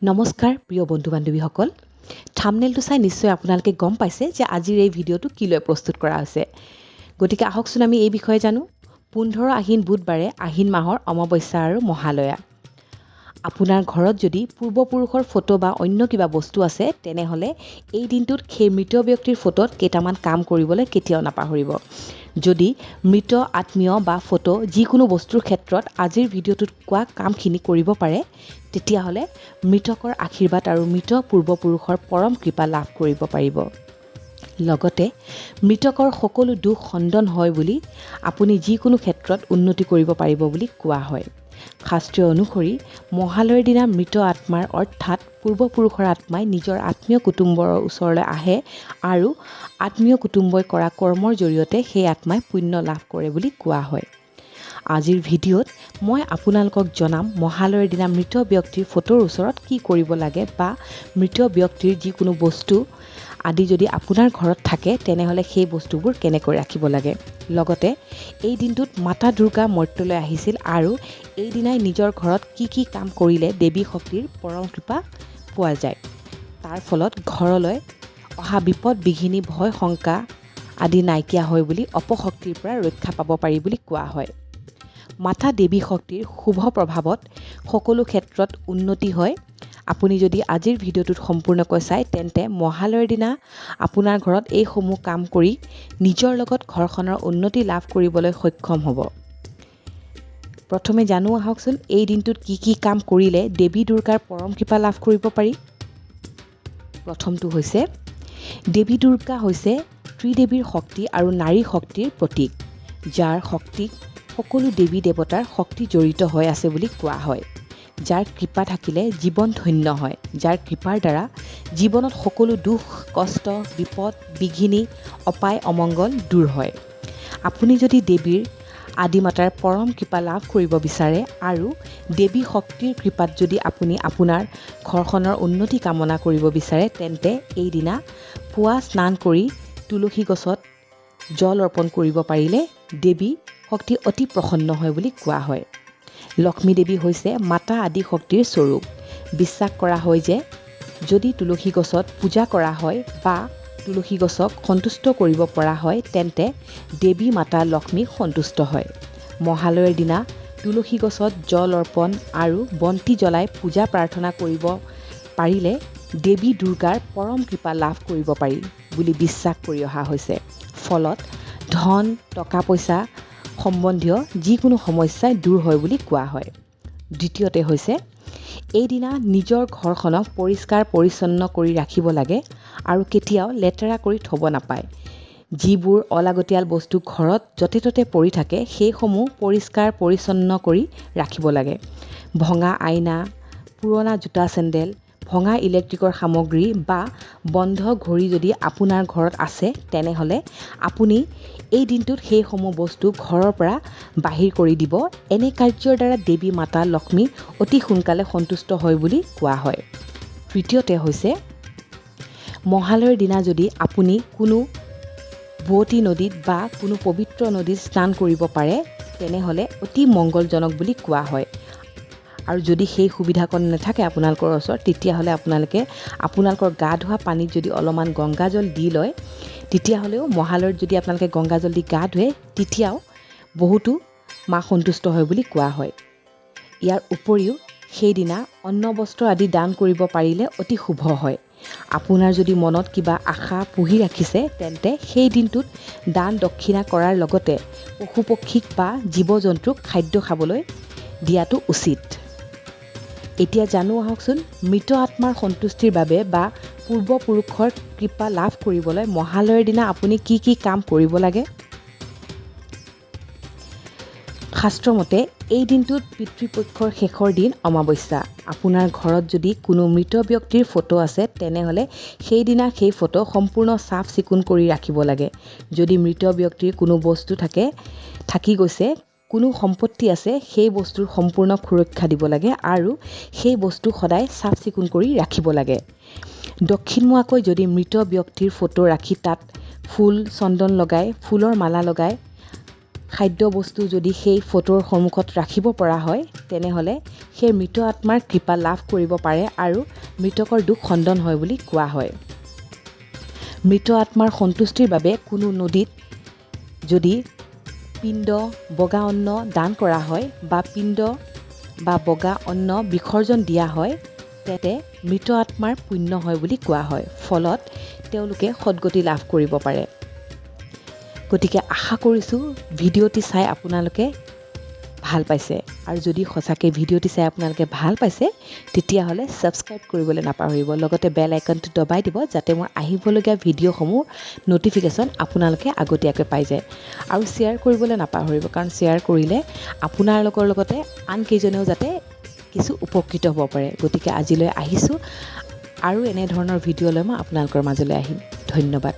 নমস্কাৰ প্ৰিয় বন্ধু বান্ধৱীসকল, থাম্বনেইলটো চাই নিশ্চয় আপোনালোকে গম পাইছে যে আজিৰ এই ভিডিঅ'টো কি লৈ প্ৰস্তুত কৰা হৈছে। গতিকে আহকচোন আমি এই বিষয়ে জানো। 15 আহিন বুধবাৰে আহিন মাহৰ অমাৱস্যা আৰু মহালয়া। আপোনাৰ ঘৰত যদি পূৰ্বপুৰুষৰ ফটো বা অন্য কিবা বস্তু আছে, তেনেহ'লে এই দিনটোত সেই মৃত ব্যক্তিৰ ফটোত কেইটামান কাম কৰিবলৈ কেতিয়াও নাপাহৰিব। যদি মৃত আত্মীয় বা ফটো যিকোনো বস্তুৰ ক্ষেত্ৰত আজিৰ ভিডিঅ'টোত কোৱা কামখিনি কৰিব পাৰে, তেতিয়াহ'লে মৃতকৰ আশীৰ্বাদ আৰু মৃত পূৰ্বপুৰুষৰ পৰম কৃপা লাভ কৰিব পাৰিব। লগতে মৃতকৰ সকলো দুখ খণ্ডন হয় বুলি আপুনি যিকোনো ক্ষেত্ৰত উন্নতি কৰিব পাৰিব বুলি কোৱা হয়। শাস্ত্ৰীয় অনুসৰি মহালয়ৰ দিনা মৃত আত্মাৰ অৰ্থাৎ পূৰ্বপুৰুষৰ আত্মাই নিজৰ আত্মীয় কুটুম্বৰ ওচৰলৈ আহে আৰু আত্মীয় কুটুম্বই কৰা কৰ্মৰ জৰিয়তে সেই আত্মাই পুণ্য লাভ কৰে বুলি কোৱা হয়। আজিৰ ভিডিঅ'ত মই আপোনালোকক জনাম মহালয়ৰ দিনা মৃত ব্যক্তিৰ ফটোৰ ওচৰত কি কৰিব লাগে বা মৃত ব্যক্তিৰ যিকোনো বস্তু আদি যদি আপোনাৰ ঘৰত থাকে, তেনেহ'লে সেই বস্তুবোৰ কেনেকৈ ৰাখিব লাগে। লগতে এই দিনটোত মাতা দুৰ্গা মৰ্ত্যলৈ আহিছিল আৰু এই দিনাই নিজৰ ঘৰত কি কি কাম কৰিলে দেৱী শক্তিৰ পৰম কৃপা পোৱা যায়, তাৰ ফলত ঘৰলৈ অহা বিপদ বিঘিনি ভয় শংকা আদি নাইকিয়া হয় বুলি অপশক্তিৰ পৰা ৰক্ষা পাব পাৰি বুলি কোৱা হয়। মাতা দেৱী শক্তিৰ শুভ প্ৰভাৱত সকলো ক্ষেত্ৰত উন্নতি হয়। আপুনি যদি আজিৰ ভিডিঅ'টোত সম্পূৰ্ণকৈ চায়, তেন্তে মহালয়ৰ দিনা আপোনাৰ ঘৰত এইসমূহ কাম কৰি নিজৰ লগত ঘৰখনৰ উন্নতি লাভ কৰিবলৈ সক্ষম হ'ব। প্ৰথমে জানো আহকচোন এই দিনটোত কি কি কাম কৰিলে দেৱী দুৰ্গাৰ পৰম কৃপা লাভ কৰিব পাৰি। প্ৰথমটো হৈছে, দেৱী দুৰ্গা হৈছে ত্ৰিদেৱীৰ শক্তি আৰু নাৰী শক্তিৰ প্ৰতীক, যাৰ শক্তিক সকলো দেৱী দেৱতাৰ শক্তি জড়িত হৈ আছে বুলি কোৱা হয়। যাৰ কৃপা থাকিলে জীৱন ধন্য হয়, যাৰ কৃপাৰ দ্বাৰা জীৱনত সকলো দুখ কষ্ট বিপদ বিঘিনি অপায় অমংগল দূৰ হয়। আপুনি যদি দেৱীৰ আদিমাতাৰ পৰম কৃপা লাভ কৰিব বিচাৰে আৰু দেৱী শক্তিৰ কৃপাত যদি আপুনি আপোনাৰ ঘৰখনৰ উন্নতি কামনা কৰিব বিচাৰে, তেন্তে এইদিনা পুৱা স্নান কৰি তুলসী গছত জল অৰ্পণ কৰিব পাৰিলে দেৱী শক্তি অতি প্ৰসন্ন হয় বুলি কোৱা হয়। লক্ষ্মী দেৱী হৈছে মাতা আদি শক্তিৰ স্বৰূপ। বিশ্বাস কৰা হয় যে যদি তুলসী গছত পূজা কৰা হয় বা তুলসী গছক সন্তুষ্ট কৰিব পৰা হয়, তেন্তে দেৱী মাতা লক্ষ্মী সন্তুষ্ট হয়। মহালয়ৰ দিনা তুলসী গছত জল অৰ্পণ আৰু বন্তি জ্বলাই পূজা প্ৰাৰ্থনা কৰিব পাৰিলে দেৱী দুৰ্গাৰ পৰম কৃপা লাভ কৰিব পাৰি বুলি বিশ্বাস কৰি অহা হৈছে। ফলত ধন টকা পইচা সম্বন্ধীয় যিকোনো সমস্যাই দূৰ হয় বুলি কোৱা হয়। দ্বিতীয়তে হৈছে, এইদিনা নিজৰ ঘৰখনক পৰিষ্কাৰ পৰিচ্ছন্ন কৰি ৰাখিব লাগে আৰু কেতিয়াও লেতেৰা কৰি থ'ব নাপায়। যিবোৰ অলাগতিয়াল বস্তু ঘৰত য'তে ত'তে পৰি থাকে, সেইসমূহ পৰিষ্কাৰ পৰিচ্ছন্ন কৰি ৰাখিব লাগে। ভঙা আইনা, পুৰণা জোতা চেণ্ডেল, ভঙা ইলেক্ট্ৰিকৰ সামগ্ৰী বা বন্ধ ঘড়ী যদি আপোনাৰ ঘৰত আছে, তেনেহ'লে আপুনি এই দিনটোত সেইসমূহ বস্তু ঘৰৰ পৰা বাহিৰ কৰি দিব। এনে কাৰ্যৰ দ্বাৰা দেৱী মাতা লক্ষ্মী অতি সোনকালে সন্তুষ্ট হয় বুলি কোৱা হয়। তৃতীয়তে হৈছে, মহালয়ৰ দিনা যদি আপুনি কোনো বোৱতী নদীত বা কোনো পবিত্ৰ নদীত স্নান কৰিব পাৰে, তেনেহ'লে অতি মংগলজনক বুলি কোৱা হয়। আৰু যদি সেই সুবিধাকণ নাথাকে আপোনালোকৰ ওচৰত, তেতিয়াহ'লে আপোনালোকে আপোনালোকৰ গা ধোৱা পানীত যদি অলপমান গংগাজল দি লয়, তেতিয়াহ'লেও মহালয়ত যদি আপোনালোকে গংগাজল দি গা ধুৱে, তেতিয়াও বহুতো মা সন্তুষ্ট হয় বুলি কোৱা হয়। ইয়াৰ উপৰিও সেইদিনা অন্ন বস্ত্ৰ আদি দান কৰিব পাৰিলে অতি শুভ হয়। আপোনাৰ যদি মনত কিবা আশা পুহি ৰাখিছে, তেন্তে সেই দিনটোত দান দক্ষিণা কৰাৰ লগতে পশু পক্ষীক বা জীৱ জন্তুক খাদ্য খাবলৈ দিয়াটো উচিত। এতিয়া জানো আহকচোন মৃত আত্মাৰ সন্তুষ্টিৰ বাবে বা পূৰ্বপুৰুষৰ কৃপা লাভ কৰিবলৈ মহালয়ৰ দিনা আপুনি কি কি কাম কৰিব লাগে। শাস্ত্ৰমতে এই দিনটোত পিতৃপক্ষৰ শেষৰ দিন অমাৱস্যা। আপোনাৰ ঘৰত যদি কোনো মৃত ব্যক্তিৰ ফটো আছে, তেনেহ'লে সেইদিনা সেই ফটো সম্পূৰ্ণ চাফ চিকুণ কৰি ৰাখিব লাগে। যদি মৃত ব্যক্তিৰ কোনো বস্তু থাকি গৈছে, কোনো সম্পত্তি আছে, সেই বস্তুৰ সম্পূৰ্ণ সুৰক্ষা দিব লাগে আৰু সেই বস্তু সদায় চাফ চিকুণ কৰি ৰাখিব লাগে। দক্ষিণমুৱাকৈ যদি মৃত ব্যক্তিৰ ফটো ৰাখি তাত ফুল চন্দন লগাই, ফুলৰ মালা লগাই খাদ্যবস্তু যদি সেই ফটোৰ সন্মুখত ৰাখিব পৰা হয়, তেনেহ'লে সেই মৃত আত্মাৰ কৃপা লাভ কৰিব পাৰে আৰু মৃতকৰ দুখ খণ্ডন হয় বুলি কোৱা হয়। মৃত আত্মাৰ সন্তুষ্টিৰ বাবে কোনো নদীত যদি পিণ্ড বগা অন্ন দান কৰা হয় বা পিণ্ড বা বগা অন্ন বিসৰ্জন দিয়া হয়, তেন্তে মৃত আত্মাৰ পুণ্য হয় বুলি কোৱা হয়। ফলত তেওঁলোকে সদ্গতি লাভ কৰিব পাৰে। গতিকে আশা কৰিছোঁ ভিডিঅ'টি চাই আপোনালোকে ভাল পাইছে, আৰু যদি সঁচাকৈ ভিডিঅ'টি চাই আপোনালোকে ভাল পাইছে তেতিয়াহ'লে ছাবস্ক্ৰাইব কৰিবলৈ নাপাহৰিব, লগতে বেল আইকনটো দবাই দিব যাতে মোৰ আহিবলগীয়া ভিডিঅ'সমূহ ন'টিফিকেশ্যন আপোনালোকে আগতীয়াকৈ পাই যায়। আৰু শ্বেয়াৰ কৰিবলৈ নাপাহৰিব, কাৰণ শ্বেয়াৰ কৰিলে আপোনালোকৰ লগতে আন কেইজনেও যাতে কিছু উপকৃত হ'ব পাৰে। গতিকে আজিলৈ আহিছোঁ, আৰু এনেধৰণৰ ভিডিঅ' লৈ মই আপোনালোকৰ মাজলৈ আহিম। ধন্যবাদ।